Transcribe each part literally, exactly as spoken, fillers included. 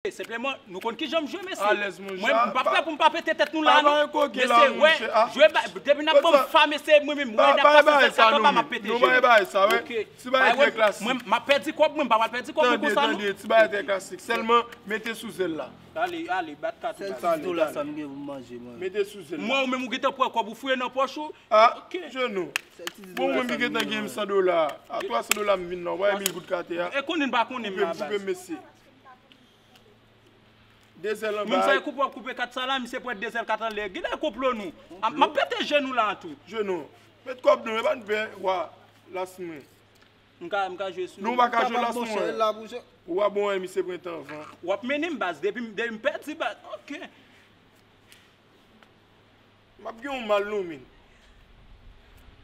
Senpleman, nou konn kijan m jwe, mesye. Alèz, monchè. Mwen, m pa prè pou m pa pete tèt nou la, non. Mesye, wè, jwe ba, depi n ap ban m fa, mesye, mwen menm, mwen, n ap pase sèl katòba, m ap pete je nou. Ok. Mwen, m ap pèdi kòb, mwen, m pa pral pèdi kòb mwen konsa, non. Tande, tande, ti bagay trè klasik. Sèlman, mete sou zèl la. Ale, ale, bat kat ou. Sèl ti dola sa m gen pou m manje, mwen. Mete sou zèl la. Mwen, ou menm, ou gentan pran kòb, ou fouye nan pòch ou. Ah, ok. Je nou. Bon, mwen, m gentan gen m san dola. A twa san dola, m vin la. Ou pa wè mil goud k atè a. E konnen m pa konnen m la, baz. Koupe m, koupe m, mesye. De zèl anba. Menm sa e koupe w ap koupe kat sa la, misye pran de zèl kat anlè. Genlè e konplo nou. M ap pete je nou la tou. Je nou. Met kòb nou, e pa n pè, wa, las mwen. M ka, m ka jwe sou. Non, ou pa ka jwe las mwen. Ou pa bon, misye pran tan avan. W ap mennen m baz, depi, depi m pèdi baz. Ok. M ap gen yon mal non, men.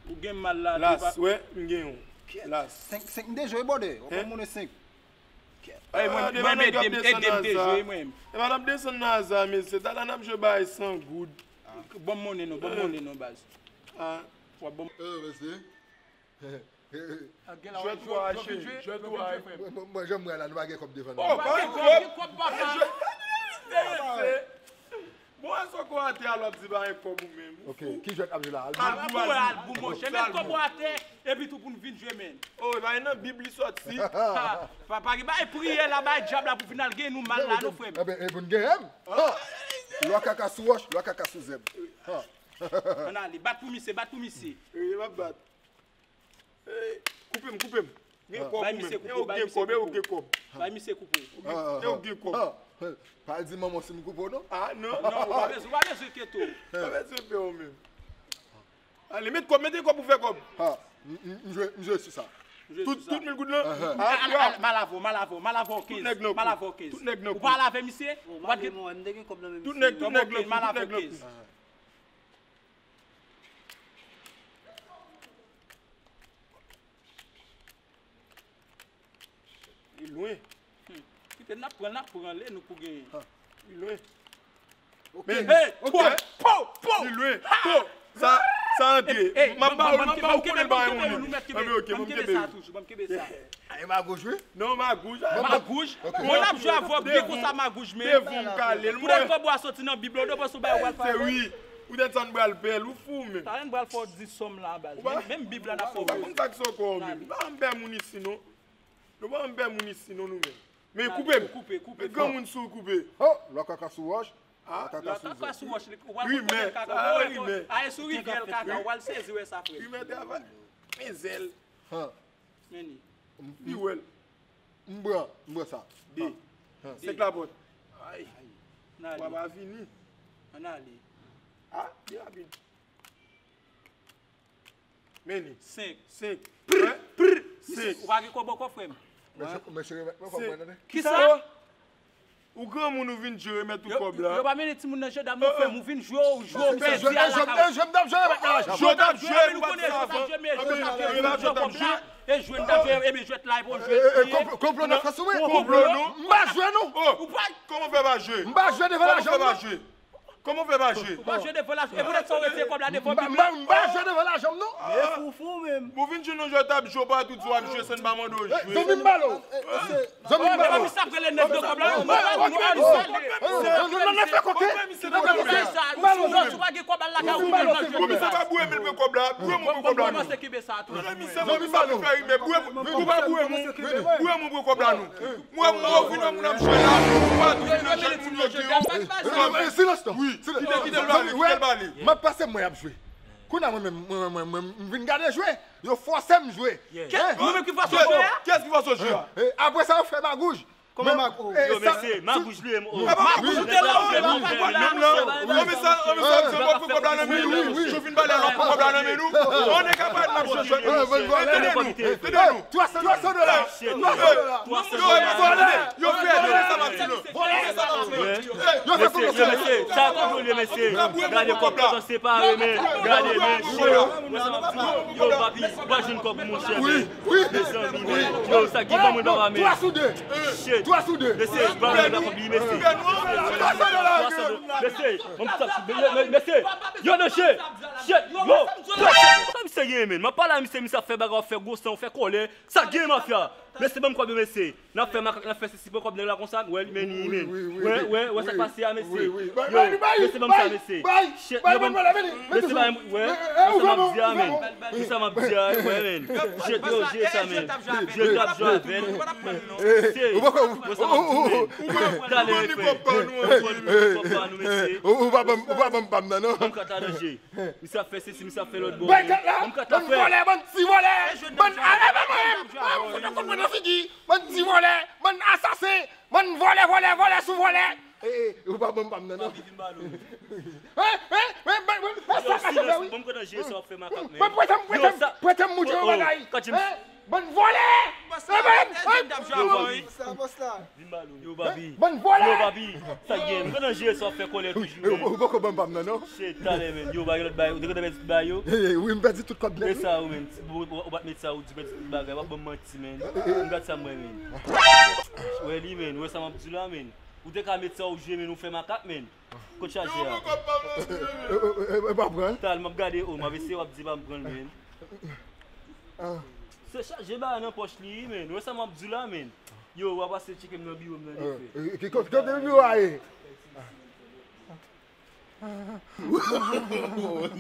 Ou gen mal la tou, pa. Las, wè, m gen yon. Las. Senk, senk m te jwe, bòdè. W ap ban m monnen senk. Ey, mwen, mwen, ede m, ede m te jwe, mwen. E pa n ap desann nan aza, mesye. Talè n ap jwe bay san goud. Ban m monnen non, ban m monnen non, baz. Ah. W ap ban m. Eh, mesye. Jwèt ou a, cheri, jwèt ou a. Mwen, mwen, mwen, jan m wè la, nou pa gen kòb devan nou. Oh, pa gen kòb, gen kòb, papa. Bon, e sa w atè a, l ap di pa gen kòb ou menm. Ok, ki jwèt ap jwe la? Albou? Albou, albou, monchè. Met kòb ou atè, epi tou pou n vin jwe, men. Oh, e pa nan Bib li sòti. Pa, pa gen bay priyè la, bay dyab la pou vin al gen nou mal la, non, frè m. Enben, e pou n genyen m. Lwa kaka sou wòch, lwa kaka sou zèb. Ann ale, bat pou misye, bat pou misye. Wi, m ap bat. Ey, koupe m, koupe m. Gen kòb ou menm. E ou gen kòb, e ou gen kòb. Bay misye koupe w. E ou gen kòb. Pa di manman w si m koupe w non. Ah, non. Non, ou pa bezwen, ou pa bezwen enkyete w. Pa bezwen pè w menm. Ale, met kòb, mete kòb pou fè kòb. Ha, m, m, m jwe, m jwe sou sa. Tout, tout mil goud lan. Mal avè w, mal avè w, mal avè w kenz. Mal avè w kenz. Ou pa al avè misye? Tout nèg, tout nèg lan, tout nèg lan. Li lwen. Hmm. Kite n ap pran, n ap pran lè nou pou genyen. Li lwen. Ok. Men, hey, ok. Twa, po, po. Li lwen. Po. Sa, sa antre. M ap ba ou, m ap ba ou konnen ba yon moun. Anben, ok, ban m kenbe sa toujou, ban m kenbe sa. A, e magouj, wi. Non, magouj. Magouj. Ok. Mwen ap jwe avè w byen konsa, magouj, men. Devan m kale l, mwen. Poutèt kòb ou a soti nan Bib la, ou te panse w bay ou pral fè. Se wi. Poutèt sa n pral pè l, ou fou menm. Talè n pral fè w di sòm la, baz. Menm, menm Bib la n ap fè w. Ou pa konn sa k se yon kò menm. Nou pa janm pè moun isi, non. Nou pa janm pè moun isi, non, nou menm. Men koupe m. Koupe, koupe. Met granmoun sou koupe. Oh, lwa kaka sou wòch. Ah, lwa kaka sou wòch. Ou pral konn kote kaka. Ou wè, a, e sou rivyè l kaka. Ou al sezi wè sa, frè. Rimè travay. Men zèl. Men li. Li wè l. M pran, m pran sa. De. Senk la pòt. Ay. Ann ale. Papa vini. Ann ale. Ah, li rapid. Men li. Senk. Senk. Prr, prr. Senk. Ou pa gen kòb ankò, frè m? Mesye, mesye, remèt mwen kòb mwen, tande. Kisa? Ou granmoun, ou vin jwe, remèt ou kòb la. Yo pa mennen timoun nan jandam non, frè m. Ou vin jwe, ou jwe, ou pèdi a lakay ou. Jwe m t ap jwe, remèt mwen lajan. Jwe w t ap jwe, nou konnen jwe w t ap jwe, men jwe w t ap jwe, jwe w t ap jwe. E jwe n t ap jwe, e men jwèt la, e bon jwe. Konplo n ap fè sou mwen. Konplo nou. M pa jwe nou. Ou pa, kòman w fè pa jwe? M pa jwe devan lajan m non. Kòman w fè pa jwe? Ou pa jwe devan lajan. E poutèt sa w retire kòb la devan Bib la. M pa jwe devan lajan m non. Men foufou menm. Ou vin jwe nan jwèt ap jwe, ou pa tou di w ap jwe san n pa mande w jwe. Zanmi m balo. Zanmi m balo. Misye ap rele nèg nan kòb la. Non, non, non, fè koke. Ou pa gen kòb al lakay ou, ou pa jwe. Misye pa boure m, li pran kòb la. Boure m, ou pran kòb la non. Zanmi m balo. Fè rimè. Boure m, ou pa boure m. Boure m, ou pran kòb la non. Mwen, mwen, ou vin wè moun ap jwe la, ou pa tou vin nan jwèt moun yo gen yo. Silans non. Wi, kite, kite l pale, kite l pale. M ap pase mwen ap jwe. Kounye a mwen menm, mwen, mwen, mwen, m vin gade jwe. Yo fòse m jwe. Nou menm ki fòse w jwe a? Kiyès ki fòse w jwe a? Apre sa, yo fè magouj. Kòman magouj? Yo, mesye, magouj li ye. Magouj ou te la, ou te la, ou pa la. Non, men sa, non, men sa, se bon pou kòb la nan men nou. Wi, wi. Fin pale, alò, pou kòb la nan men nou. On est capable de jwe. Tande nou, tande nou. Twa san dola. Twa san dola. Yo fè, tande sa m ap di nou. Tande sa m ap di nou. Mesye, mesye, sa konplo li ye, mesye. Gade kòb la separe, men gade, mesye. Yo, papi, ou pa jwenn kòb, monchè. Wi, wi. Mezanmi, men. Yo, sa ki ban mwen papa, men. Twa sou de. Shit. Twa sou de. Mesye, ban mwen la kòb li, mesye. Twa san dola. Mesye, ban m sa, mesye. Yo, mesye. Shit, yo. Sa misye gen, men? M ap pale a misye, misye ap fè bagay, ap fè gwo san, ap fè kòlè. Sa gen, mafya? Mesye, ban m kòb yo, mesye. N ap fè makak, n ap fè sesi, pran kòb nèg la konsa. Wè li, men li, men. Wè, wè, wè sa k pase a, mesye. Yo, mesye, ban m sa, mesye. Shit, yo, ban m, mesye, ban m, wè, wè sa m ap di a, men. Wè sa m ap di a, wè, men. Shit, yo, jwe sa, men. Jwe, tap jwe avè l. Mesye, wè sa m ap di, men. Talè, frè. Ou pa ban m, ou pa ban m pa m nan, non. Ban m kat a danje. Misye ap fè sesi, misye ap fè lòt bò. Bay kat la, bann vòlè, bann ti vòlè, bann, a, a, a, a, a, ou fout konprann nan figi, bann ti vòlè, bann asasen, bann vòlè, vòlè, vòlè sou vòlè. E, e, ou pa ban m pa m nan, non. Papi, vin ba nou. Hein, hein, hein, ban, ban, ban, sa ka fè, wi. Ban m kontan jere sa w ap fè makak, men. Ban, prete m, prete m, prete m moutre yon bagay. Hein? Bann vòlè! Bòs la, bann, bann, bann, bòs la, bòs la. Vin ba nou. Yo, papi. Bann vòlè! Yo, papi. Sa k gen? M kontan jere sa w ap fè kòlè toujou, men. Ou poko ban m pa m nan, non. Shit, talè, men. Yo, bagay lòt bagay. Ou te kontan pèdi tout bagay yo? Wi, m pèdi tout kòb nèt, wi. E sa, ou, men. Ou, ou, ou pa t met sa, ou di pèdi tout bagay. W ap ban m manti, men. M gad sa mwen, men. Wè li, men. Wè sa m ap di la, men. Ou te ka met sa ou jwe, men, ou fè makak, men. Kot chaje a? E, e, e, e, pa pran l. Tal, m ap gade, o, m ap eseye w ap di pa m pran l, men. Se chaje bagay nan pòch li, men. Wè sa m ap di w la, men. Yo, w ap pase tcheke m nan biwo m nan, defen. E, ki kote, kote biwo a ye?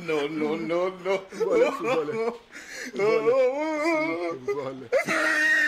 No, no, no, no. Vòlè sou vòlè. Vòlè. Vòlè.